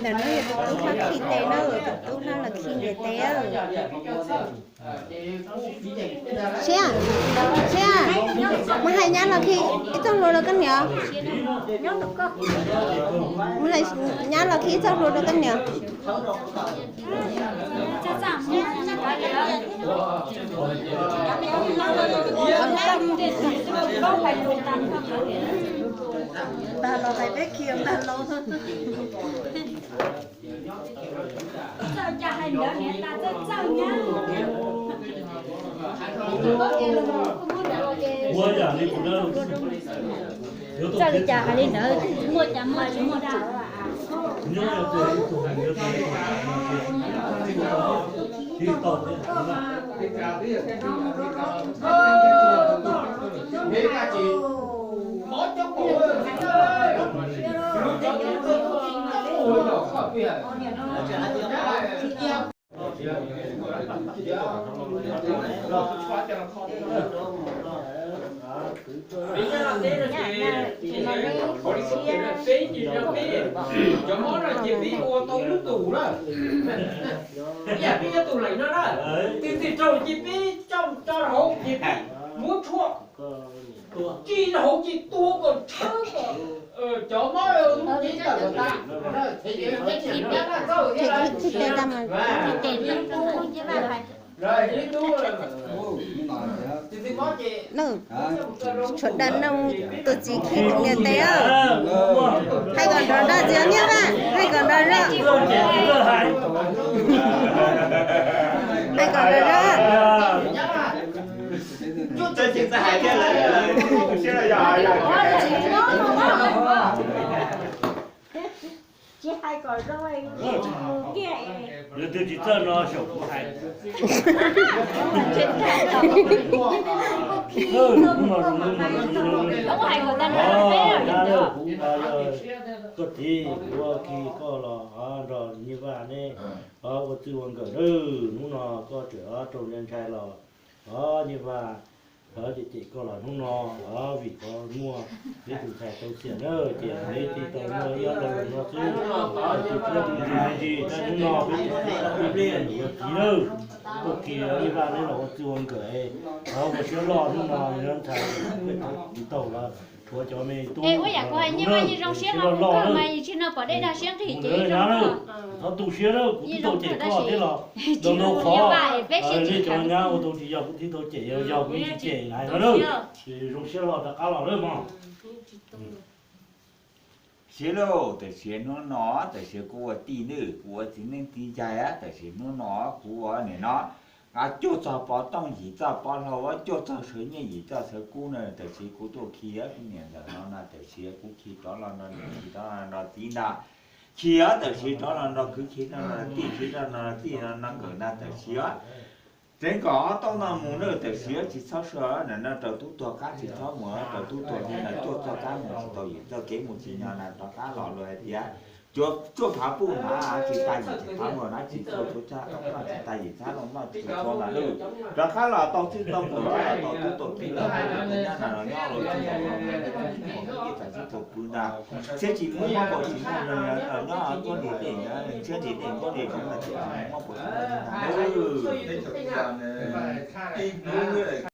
Ntawm no yog tus tub hlob khi tes na, tus tub hlob los khi ntiav tes. Siab, Siab, mus hais nyab los khi ib txoj hlua rau koj niam. Mus hais nyab los khi ib txoj hlua rau koj niam. Ntag los hais peb khi ntag los. Txawj li cas hais li ntawd, muaj cas muaj tsis muaj dab. Peb nyob no teb no ces, peb ces peb, cov mob no ces peb ua tau ib lub tus na. Ib yam peb nyob tus leem no na, twg twg raug ces peb tso rau hauv ces peb muab tshuaj tsis rau hauv ces tua kom tshawb kom cov mob lub cev tawm tas. Tshuav dag noog tus txiv khi tus niam tes. Hais kom nrov nrov txiv Nyiaj Vaj, hais kom nrov nrov. Hais kom nrov nrov. Tsis hais kom zoo, tsis mus kiag. Yog twg tsis txawj no xyaum kuv hais. Kuv hais kom tag nrho peb. Koj txiv, kuv khi koj los nrog Nyiaj Vaj neb ua txij ua nkawm nawb. Hnub no koj tseem rau ntshai ntshai los, Nyiaj Vaj, cem cem koj los hnub no, vim qhov muaj peb tus ntxhais tau xiam na, ces neb thiaj tau muaj ib ob tau zoo no xwb. Tus txiv tus ntxhais ntsis hnub no peb tus txiv tau peb pliag yuav txiv nawb. Koj khi Nyiaj Vaj neb los ua txij ua nkawm, ua siab loj hnub no ntxhais peb tau los rhuav cov me tub. Es ua yam kuv hais Nyiaj Vaj yeej zoo siab loj loj mas, tsis no pom dej dag siab nqig ces yeej zoo. Thov tu siab na, kuv twb tau cem koj thiab los ntau ntau qhov. Nej cov nyab ua tau tsis yog kuv twb tau cem, yog yog kuv tsis cem na. Zoo siab loj rov qab los lawm mog. Siab lauj, tam sim hnub no, tam sim kuv ua tij nawb, kuv ua txiv neej txiv yaig, tam sim hnub no kuv ua nim no, cuaj txog pov tooj yim txoj pov hlau, cuaj txog sawv nyiaj yim txoj sawv kub na, tam sim kuv tuaj khi kuv niam ntawm no na, tam sim kuv khi rov los no, niam khi rov los no txiv ntag, khi tam sim rov los no kwv, khi rov no tij, khi rov no tij no nkawm na tam sim. Tseev kom ob tooj no mus na tam sim tsis txhob sua na, rau tub tuag qab tsis txhob mus, rau tub tuag li na cuaj txoj qab mus tsis tau yim txoj kev mus tsis nyo na rov qab los luag hais tias cuaj phav puj na tsis tas yim phav mus na tsis txhua cuaj txoj qab noj tsis tas yim txhab loo noj tsis txhua na lwj. Rov qab los tau txij tau nkawm los tau tub tau kiv los tau nyab na los nyob los txij los txij tau pw ntag. Siab tsis muaj muab kaum tsis muaj nyob tuab nti dej, siab nti dej nkuab dej zoov na tsis muab kaum tsis muaj na.